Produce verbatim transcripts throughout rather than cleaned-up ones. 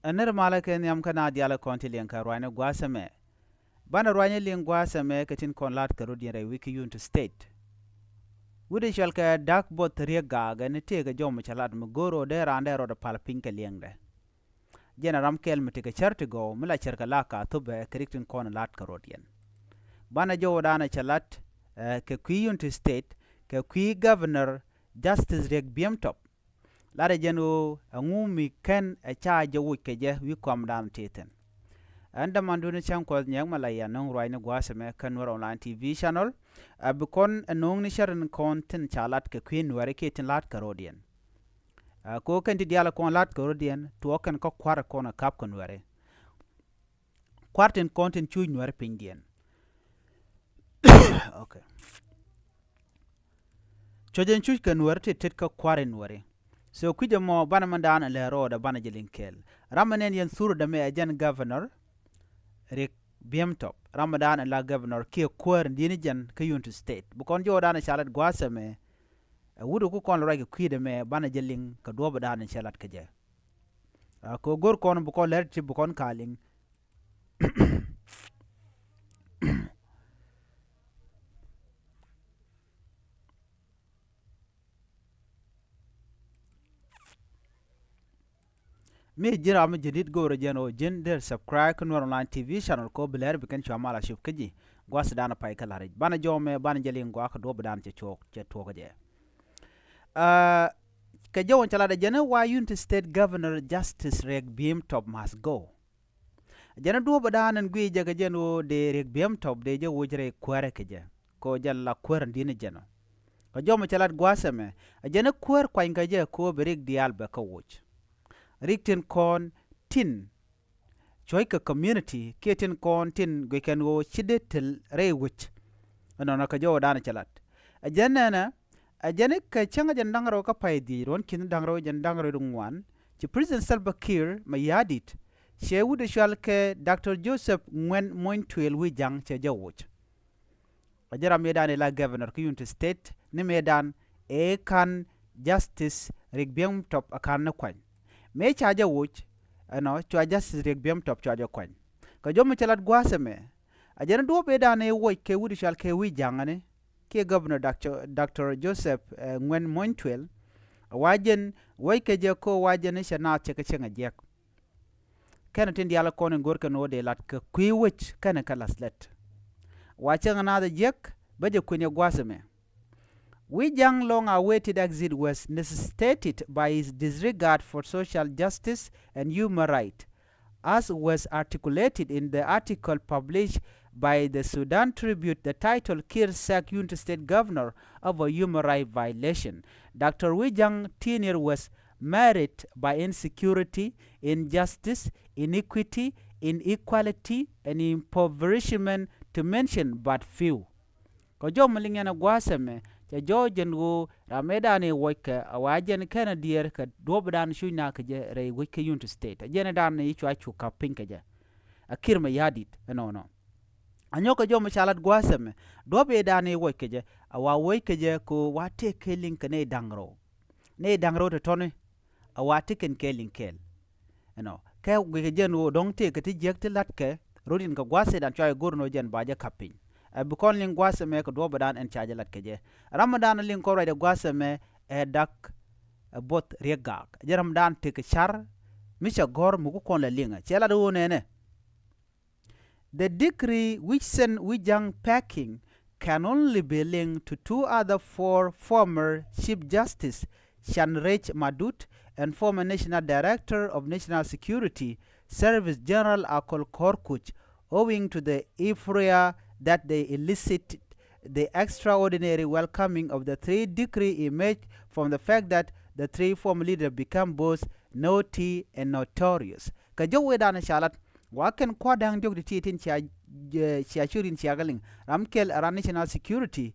Ɛ nir malä kɛ nhiam kä na dialɛ kɔn ti liɛŋ kɛ ruany gua̱a̱th ɛmɛ. Banɛ ruany liŋ gua̱a̱th ɛmɛ kɛ tin kɔn la̱t kɛ rɔ̱diɛn rɛy wi̱c kä Unity State. Wi̱cdɛ cɔal kɛ Dak Both Riek Gak ɛn tëëkɛ jɔw mi cɛ lat mi go̱o̱r ɣöö dee raan dee rɔɔdɛ pal piny kɛ liɛŋdɛ. Jɛn ɛ ram kɛl mi tekɛ cär ti gɔw mi la cär kɛ la ka thopɛ kɛ rik tin kɔn la̱t kɛ rɔ̱diɛn. Banɛ jɔwdan ɛ cɛ lat kɛ kui̱ Unity State kɛ kui̱ Governor Justice Riek Biem Top. Latdɛ jɛn ɣöö ɛŋu mi kɛn ɛ ca jɛ woc kɛ jɛ wi̱i̱ kɔamdan tëë thi̱n. Ɛn dämandun cäŋ Kuɔth Nyiɛk Malaya nöŋ ruacni gua̱a̱th ɛmɛ kä Nuɛr Online T V channel. Ɛ bi kɔn ɛ nööŋni cär in kɔn thi̱n ca lat kɛ kui̱ Nuɛri kiɛ tin la̱t kɛ rɔ̱diɛn. Ɛ kɛ ɣöö kɛn ti diaal kɔn la̱t kɛ rɔ̱diɛn tuɔɔk kɛn kä kua̱r kɔn ɛ ka̱p kɛ Nuɛri. Kua̱r tin kɔn tin cuc Nuɛri pinydiɛn. Okay. Cuɔ̱c ɛn cuc kɛ Nuɛri ti tet kä kua̱r in Nuɛri. So kui̱c ɛmɔ banɛ mɛndan ɛ lɛ rɔɔdɛ banɛ jɛ liŋ kɛɛl. Ram ɛn ɛn yɛn thur dämɛ ɛ jɛn Governor Riek Biem Top. Ram ɛndan ɛ la Governor kiɛ kuäär in di̱n jɛn kä Unity State. Bi kɔn jɔwdan ɛ ca lat gua̱a̱th ɛmɛ. Ɛ wut ɛ ku kɔn lɛ ruac kɛ kui̱dɛ mɛ banɛ jɛ liŋ kɛ duɔ̱ɔ̱p ɛndan ɛ cɛ lat kɛ jɛ. Ɛ kɛ go̱r kɔn bi kɔn lɛr ti bi kɔn ka liŋ. Mi ji̱n ram mi ji̱ dit go̱o̱rä jɛn ɣöö ji̱n dee subscribe kä Nuɛr Online T V channel kɛ ɣöö bi lɛr bi kɛn cua mal a cup kä ji̱. Gua̱thdan a pay kä la̱r i̱ banɛ jɔw mɛ banɛ jɛ liŋ gua̱a̱k kɛ duɔ̱ɔ̱p dan cɛ cuɔk cɛ tuɔɔk kɛ jɛ. Aa, kɛ jɔw in cɛ lat ɛ jɛn i̱ wa Unity State Governor Justice Riek Biem Top must go. Jɛn duɔ̱ɔ̱p ɛ da̱a̱n ɛn guiy jɛ kɛ jɛn ɣöö dee Riek Biem Top dee jɛ woc rɛy kuäärɛ kɛ jɛ kɛ ɣöö jɛn la kuäär ɛn di̱n ɛ jɛn ɔ. Kɛ jɔmɛ cɛ lat gua̱a̱th ɛmɛ ɛ jɛn ɛ kuäär kuany kɛ jɛ kɛ ɣöö bɛ rik diaal bɛ kä woc. Rik tin kɔn tin cuɔ̱ckɛ community kiɛ tin kɔn tin guickɛn ɣöö ci dee tel rɛy wec. Ɛnɔnɔ kɛ jɔwɛ da̱a̱n cɛ lat ɛ jɛn nɛnɛ. Ɛ jɛn i̱ kɛ cäŋ ɛ jɛn da̱ŋ rɛw kä pay dhiec ruɔ̱n ki̱n da̱ŋ rɛw jɛn da̱ŋ rɛw di ŋuan ci President Salva Kiir Mayardit cɛ wut ɛ cual kɛ Doctor Joseph Nguɛn Mony Tuël wi̱i̱ ja̱ŋ cɛ jɛ woc. Ɛ jɛ ram mëëdan ila governor kä Unity State ni mëëdan ëë ka̱n Justice Riek Biem Top ɛ ka̱n ni kuany mëë ca jɛ woc. Ɛnɔ cua Justice Riek Biem Top cua jɛ kuany. Kɛ jɔmɛ cɛ lat gua̱a̱th ɛmɛ ɛ jɛn duɔ̱ɔ̱p ëëdan ëë woc kɛ wut ɛ cual kɛ wi̱i̱ ja̱ŋäni kiɛ Governor Doctor Joseph Nguɛn Mony Tuël. Wa jɛn wec kɛ jɛ ko wa jɛn cɛ naath cɛ kɛ cieŋ a jiɛk. Kɛnɛ tin diaal kɔn in go̱r kɛn ɣöö dee lat kɛ kui̱ wec kɛnɛ kɛ la̱th lät. Wa cieŋ a naath a jiɛk bä jɛ kui̱n yɛ gua̱a̱th ɛmɛ. Wi̱i̱ ja̱ŋ long awaited exit was necessitated by his disregard for social justice and human right. As was articulated in the article published by the Sudan Tribune, the title Kiir sack Unity State Governor over human right violation. Doctor Wi̱i̱ Ja̱ŋ tenure was marred by insecurity, injustice, inequity, inequality, and impoverishment, to mention but few. Kɛ jɔw mi liŋ yɛn ɛ gua̱a̱th ɛmɛ cɛ jɔw jɛn ɣöö ram mëëdan i̱ wuɔckɛ a wa jɛn kɛn a diɛɛr kɛ duɔ̱ɔ̱pdan cuc na kɛ jɛ rɛy wec kä Unity State. A jɛn ɛ dan i̱ cua cu ka̱p piny kɛ jɛ. A Kiir Mayardit ɛnɔnɔ. A nyɔk kɛ jɔw mi ca lat gua̱a̱th ɛmɛ duɔ̱ɔ̱p i̱ dan i̱ wuɔckɛ jɛ a wa wuɔckɛ jɛ kɛ ɣöö wa tëëkɛ liŋ kɛ nɛy da̱ŋ rɛw. Nɛy da̱ŋ rɛw tɔ̱tɔ̱ni a wa ti kɛn kɛɛl in kɛɛl. Ɛnɔ kɛ guikɛ jɛn ɣöö dɔ̱ŋ tëëkɛ ti jiäk ti la̱tkɛ rot in kɛ gua̱a̱th ëëdan cua jɛ go̱r ɛn ɣöö jɛn ba jɛ ka̱p piny. Ɛ bi kɔn liŋ gua̱a̱th ɛmɛ kɛ duɔ̱ɔ̱pdan ɛn ca jɛ la̱tkɛ jɛ. Ramdan liŋ kɔn ruacdɛ gua̱a̱th ɛmɛ ɛ Dak ɛ Both Riek Gak. Jɛ ramdan tëëkɛ car mi cɛ gɔ̱r mi ku kɔn lɛ liŋɛ cɛ lat ɣöö nɛnɛ. The decree which sent Wi̱i̱ Ja̱ŋ packing can only be linked to two other four former Chief Justice, Chan Rech Madut, and former National Director of National Security Service General Akol Korkuch, owing to the euphoria that they elicited. The extraordinary welcoming of the three decree emerged from the fact that the three former leaders become both naughty and notorious. Kɛ jɔw wecdan ca lat wa kɛn kua̱r da̱ŋ diɔ̱k ti ti tin cia, cia curin cia gɛ liŋ ram kɛl ɛ ran National Security,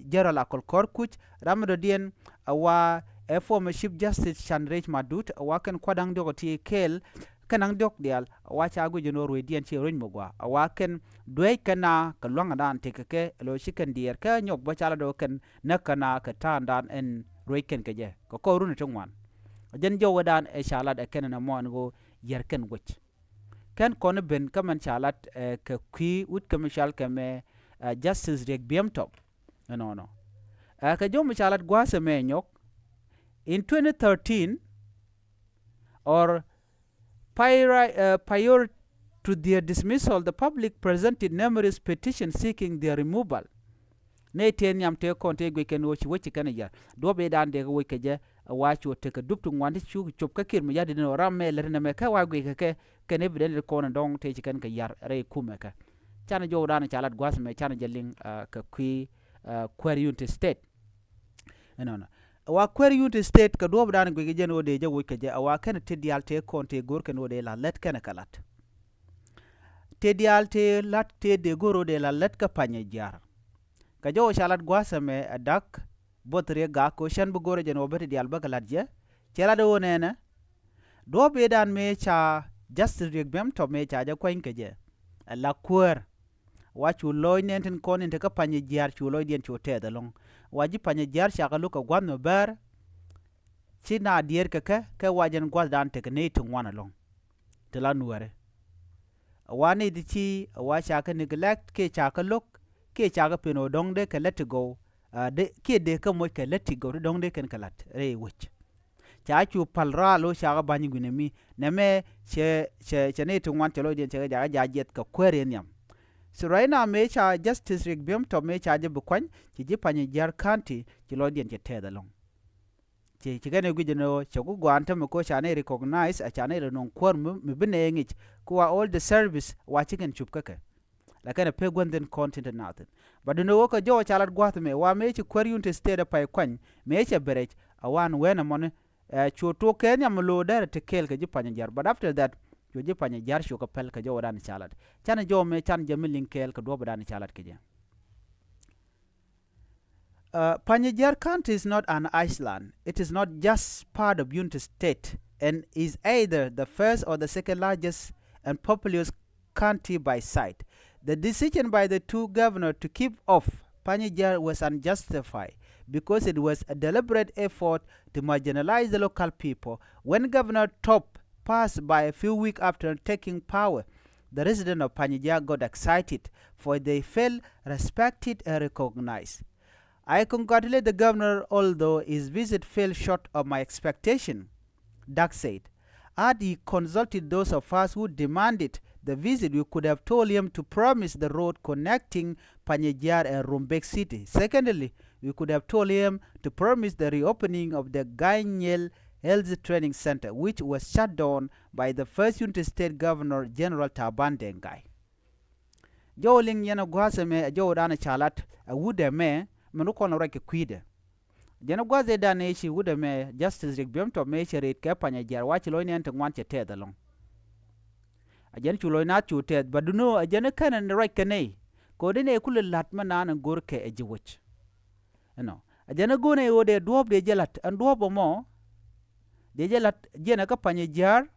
General Akol Korkuch, ram dɔ̱diɛn ɛ wa ɛ former Chief Justice Chan Rech Madut ɛ wa kɛn kua̱r da̱ŋ diɔ̱k ti kɛl kɛn da̱ŋ diɔ̱k diaal ɛ wa ca guic ɛn ɣöö ruecdiɛn ci ruec mi gɔaa ɛ wa kɛn dueec kɛn na kɛ lua̱ŋdan tëkɛ kɛ ɛ lo̱c ci kɛn diɛɛr kɛ nyɔk bä ca lat ɛ wä kɛn näk kɛn na kɛ ta̱a̱ŋdan ɛn ruec kɛn kɛ jɛ kɛ kɔr run ɛ ti ŋuan. Ɛ jɛn jɔw wecdan ɛ ca lat ɛ kɛn ɛn ɛmɔ ɛn ɣöö yɛr kɛn wec. Kɛn kɔn ben kä mɛn ca lat, eh, kɛ kui̱ wut kɛ mi cal kɛ mɛ, eh, Justice Riek Biem Top. Ɛnɔnɔ. Eh, kɛ jɔw mi ca lat gua̱a̱th ɛmɛ nyɔk. In twenty thirteen, or prior, eh, prior to their dismissal, the public presented numerous petitions seeking their removal. Nɛy tëë nhiam tëë kɔn tëë guic kɛn ɣöö ci wec ci kɛn ɛ yar. Duɔ̱p ëëdan dee kɛ wec kɛ jɛ, ɛ wa cu tekɛ dup ti ŋuan ti cu cop kä Kiir Mayardit ni ɣöö ram mɛ lät nɛmɛ kɛ wa guic kɛ kɛ kɛn evidence kɔn ɛ dɔ̱ŋ tëë ci kɛn kɛ yar rɛy kumɛ kɛ. Canɛ jɔwdan ca lat gua̱a̱th mɛ canɛ jɛ liŋ, ah, kɛ kui̱, ah, kuäär Unity State. Ɛnɔnɔ. Ɛ wa kuäär Unity State kɛ duɔ̱ɔ̱pdan guic kɛ jɛn ɣöö dee jɛ wec kɛ jɛ ɛ wa kɛn tëë diaal tëë kɔn tëë go̱r kɛn ɣöö dee la lät kɛn kɛ lat. Tëë diaal tëë lat tëë dee go̱r ɣöö dee la lät kä Panyɛ Jiar. Kɛ jɔw ca lat gua̱a̱th ɛmɛ ɛ Dak Both Riek Gak kɛ ɣöö cän bi go̱r ɛ jɛn ɣöö bä tëë diaal bä kɛ lat jɛ. Cɛ lat ɣöö nɛnɛ. Duɔ̱ɔ̱p ëëdan mëë ca Justice Riek Biem Top mëë ca jɛ kuany kɛ jɛ. Ɛ la kuäär. Wa cu lɔc nɛn tin kɔn in te kä Panyɛ Jiar cu lɔcdiɛn cu tɛth ɛlɔ̱ŋ. Wa ji̱ Panyɛ Jiar ca kɛ lo̱k kɛ gua̱th mi bäär. Ci na diɛɛr kɛ kɛ, kɛ wa jɛn gua̱thdan tekɛ nɛy ti ŋuan ɛlɔ̱ŋ. Ti la Nuääri. Ɛ wa nɛy ti ci, ɛ wa ca kɛ neglect, kiɛ ca kɛ lo̱k, kiɛ ca kɛ pen ɣöö dɔ̱ŋ dee kɛ let it go, ah, dee, kiɛ dee kɛ moc kɛ let it go, ti dɔ̱ŋ dee kɛn kɛ la̱t rɛy wec. Ca cu pal raal ɣöö ca kɛ ba̱ny gui̱n ɛmi, nɛmɛ cɛ, cɛ, cɛ nɛy ti ŋuan cɛ lɔcdiɛn cɛ kɛ jakä ja̱ jiɛth kɛ kuäär in nhiam. So right now mëë ca Justice Riek Biem Top mëë ca jɛ bi kuany, ci ji̱ Panyɛ Jiar County, ci lɔcdiɛn cɛ tɛth ɛlɔ̱ŋ. Ci, ci kɛn ɛ guic ɛn ɣöö cɛ ku gɔaa ɛn tämɛ ko̱ ca nɛy recognize, a ca nɛy rɛ nöŋ kuäär mi, mi bi nɛy ŋic. Ku wa all the service wa ci kɛn cup kä kɛ. Lakin ɛ pek gua̱n thi̱n kɔn tin te nothing. But duundɛ ɣöö kɛ jɔw ca lat gua̱th mëë wa mëë ci kuäär Unity State ɛ pay kuany mëë cɛ bɛ rɛc a wan wen ɛmɔni, eh, cu tuɔk kɛ nhiam lo̱o̱ derɛ ti kɛɛl kɛ ji̱ Panyɛ Jiar. But after that cu ji̱ Panyɛ Jiar cu kɛ pɛl kɛ jɔwdan ca lat. Canɛ jɔw mëë canɛ jɛ mi liŋ kɛɛl kɛ duɔ̱ɔ̱pdan ca lat kɛ jɛ. Uh, Panyɛ Jiar County is not an island. It is not just part of Unity State and is either the first or the second largest and populous county by site. The decision by the two governors to keep off Panyɛ Jiar was unjustified because it was a deliberate effort to marginalize the local people. When Governor Top passed by a few weeks after taking power, the residents of Panyɛ Jiar got excited, for they felt respected and recognized. I congratulate the governor, although his visit fell short of my expectation, Dak said. Had he consulted those of us who demanded the visit, we could have told him to promise the road connecting Panyɛ Jiar and Rumbek City. Secondly, we could have told him to promise the reopening of the Ganyel Health Training Center, which was shut down by the first Unity State Governor General Taban Deng Gai. Jɔw liŋ yɛn ɛ gua̱a̱th ɛmɛ ɛ jɔwdan ɛ ca lat ɛ wut ɛmɛ min rukɔn ruac kɛ kui̱dɛ. Jɛn ɛ gua̱a̱th ëëdan ëë ci wut ɛmɛ Justice Riek Biem Top mëë cɛ rɛt kɛ Panyɛ Jiar wa ci lɔc nɛn ti ŋuan cɛ tɛth ɛlɔ̱ŋ. Ɛ jɛn cu lɔc naath cu tɛth, but duno ɛ jɛn ɛ kɛn ɛn ruac kɛ nɛy kɛ ɣöö dee nɛy kulɛ la̱t mi naan ɛn go̱r kɛ ɛ ji̱ wec. Ɛnɔ ɛ jɛn ɛ go̱o̱nɛ ɣöö dee duɔ̱ɔ̱p dee jɛ la̱t ɛn duɔ̱ɔ̱p ɛmɔ dee jɛ la̱t jiɛn ɛ kä Panyɛ Jiar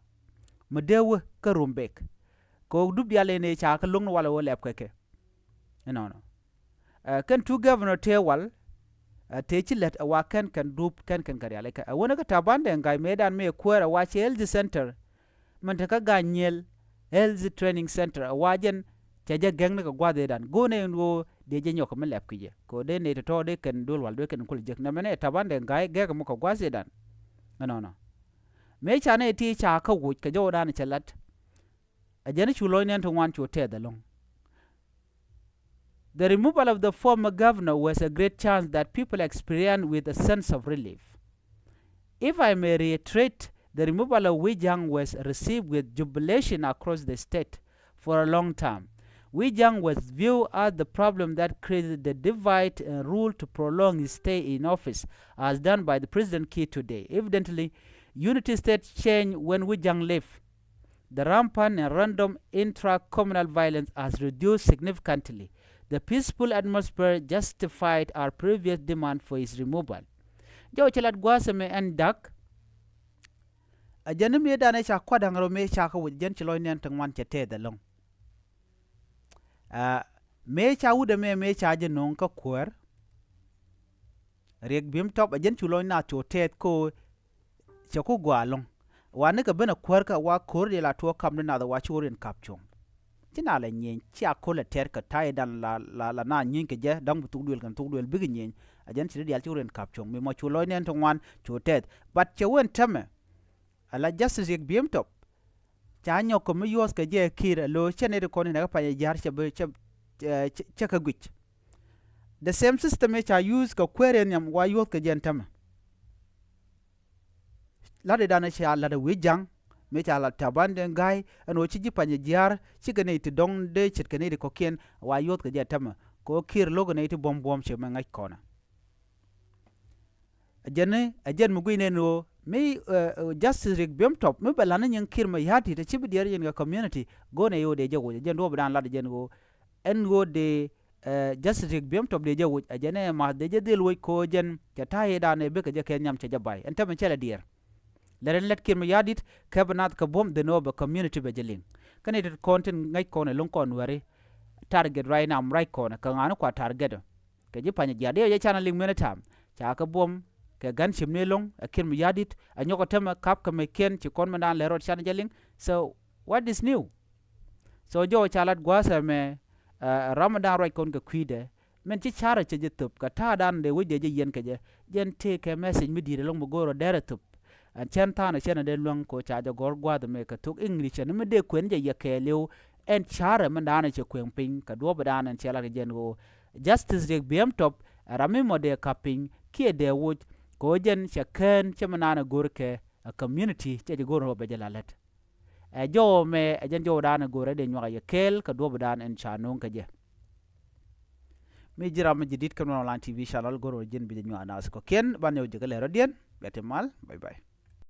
mi dee wä kä Rumbek. Kɛ ɣöö dup diaal ɛn ëë ca kä lo̱ŋ ni wal ɛ ɣöö lɛp kɛ kɛ. Ɛnɔnɔ. Ɛ, kɛn two governor tëë wal, ɛ, tëë ci lät ɛ wa kɛn kɛn dup kɛn kɛn kɛ rialikä. Ɛ wänä kä Taban Deng Gai mëëdan mëë kuäär ɛ wa cɛ health center. Min te kä Ganyel Health Training Center ɛ wa jɛn cɛ jɛ gɛŋni kɛ gua̱th ëëdan. Go̱o̱nɛ ɛn ɣöö dee jɛ nyɔk kɛ mi lɛp ki jɛ. Kɛ ɣöö dee nɛy tɔ̱tɔ̱ dee kɛn duel wal dee kɛn kul jek. Nɛmɛ nɛ Taban Deng Gai gɛk ɛmɔ kɛ gua̱th ëëdan. Ɛnɔnɔ. Mëë ca nɛy ti ca kä woc kɛ jɔwdan cɛ lat. Ɛ jɛn cu lɔc nɛn ti ŋuan cu tɛth ɛlɔ̱ŋ. The removal of the former governor was a great chance that people experienced with a sense of relief. If I may reiterate, the removal of Wee Jang was received with jubilation across the state for a long time. Wee Jang was viewed as the problem that created the divide and rule to prolong his stay in office, as done by the President Kiir today. Evidently, Unity State changed when Wee Jang left. The rampant and random intra-communal violence has reduced significantly. The peaceful atmosphere justified our previous demand for his removal. Jɔw cɛ lat gua̱a̱th ɛmɛ ɛn Dak. A jɛn ni mëëdan ëë ca kuat da̱ŋ rɛw mëë ca kä wec jɛn ci lɔc nɛn ti ŋuan cɛ tɛth ɛlɔ̱ŋ. A mëë ca wut ɛmɛ mëë ca jɛ no̱o̱ŋ kä kuäär. Riek Biem Top a jɛn cu lɔc naath cu tɛth ko cɛ ku gɔaa ɛlɔ̱ŋ. Wa nikɛ ben a kuäärkä wa ko̱r di la tuɔɔk kam di nath wa ci wä riɛn kap cuɔ̱ŋ. Ci na la nyieny ci a ko̱l a tɛr kɛ ta̱ydan la, la, la na nyieny kɛ jɛ dɔ̱ŋ bi thuk duël kɛn thuk duël bikɛ nyieny. A jɛn ci di diaal ci wä riɛn kap cuɔ̱ŋ mi mɔ cu lɔc nɛn ti ŋuan cu tɛth. But cɛ wen tämɛ. Ala Justice Riek Biem Top. Ca nyɔk kɛ mi yuɔth kɛ jɛ Kiir a lo̱ cɛ nɛy ti kɔn in ɛ kɛ pany jia̱r cɛ bi cɛ, cɛ, cɛ kɛ guic. The same system i̱ ca use kɛ kueer in nhiam wa yuɔth kɛ jɛ ɛn tämɛ. Lat i̱ dan i̱ ca lat i̱ wi̱i̱ ja̱ŋ mi ca lat Taban Deng Gai ɛn ɣöö ci ji̱ pany jia̱r cikɛ nɛy ti dɔ̱ŋ dee ce̱tkɛ nɛy ti kɔ̱kiɛn wa yuɔth kɛ jɛ ɛn tämɛ. Kɛ ɣöö Kiir lo̱k nɛy ti buɔ̱m buɔ̱m cɛ mɛ ŋa̱c kɔnɛ. Ɛ jɛn ni ɛ jɛn mi guic nɛn ɣöö mi, eh, eh, Justice Riek Biem Top mi bɛ la̱t ni nyin Kiir Mayardit ɛ ci bi diɛɛr yɛn kɛ community. Go̱o̱nɛ ɣöö dee jɛ woc ɛ jɛn duɔ̱ɔ̱p dan lat ɛ jɛn ɣöö ɛn ɣöö dee, eh, Justice Riek Biem Top dee jɛ woc ɛ jɛn ɛ math dee jɛ dhil woc ko̱ jɛn cɛ ta̱a̱ i̱ dan ɛ bikɛ jɛ kɛ nhiam cɛ jɛ bay ɛn tämɛ cɛ lɛ diɛɛr. Lɛr ɛn lɛt Kiir Mayardit kɛ bi nath kɛ buɔ̱m dhen ɣöö bɛ community bɛ jɛ liŋ. Kɛn i̱ tet kɔn tin ŋäc kɔn ɛ lo̱ŋ kɔn wɛri target right now right kɔn ɛ kɛ ŋa̱a̱n kua target ɛ. Kɛ ji̱ pany jia̱ diɛ yɛ canɛ liŋ mɛn tam ca kɛ buɔ̱m kɛ gan cim ni lo̱ŋ ɛ Kiir Mayardit ɛ nyɔk ɛ tämɛ kap kɛ mɛckiɛn ci kɔn mɛn dan lɛ rɔt canɛ jɛ liŋ. So what is new? So jɔw ca lat gua̱a̱th ɛmɛ, eh, ram mɛn dan ruac kɔn kɛ kui̱dɛ mɛn ci carɛ cɛ jɛ thöp kɛ ta̱a̱ dan dee wec dee jɛ yɛn kɛ jɛ. Jɛn tëë kɛ message mi di̱i̱t ɛlɔ̱ŋ mi go̱o̱r ɔ dɛrɛ thöp. Ɛn cɛn tha̱a̱n ɛ cɛn ɛ dee luäŋ kɛ ɣöö ca jɛ gɔ̱r gua̱a̱th ɛmɛ kɛ thok English ɛn mi dee kuɛn jɛ yɛ kɛɛliw. Ɛn carɛ mɛn dan ɛ cɛ kuɛŋ piny kɛ duɔ̱ɔ̱p dan ɛn cɛ lat kɛ jɛn ɣöö Justice Riek Biem Top ɛ ram mi mɔ dee kap piny kiɛ dee woc kɛ ɣöö jɛn cɛ kään cɛ mɛn dan ɛ go̱r kɛ ɛ community cɛ jɛ go̱r ɔ bɛ jɛ la lät. Ɛ jɔw mɛ ɛ jɛn jɔw dan ɛ go̱r ɛ dee nyuak ɛ yɛ kɛɛl kɛ duɔ̱ɔ̱p dan ɛn ca no̱o̱ŋ kɛ jɛ. Mi ji̱ ram mi ji̱ di̱t kɛ Nuɛr Online T V channel go̱r ɔ ji̱n bi jɛ nyuak naath kɔ̱kiɛn ban yɛ wä jɛ kɛ lɛ rɔ̱diɛn bɛ ti mal. Bye bye.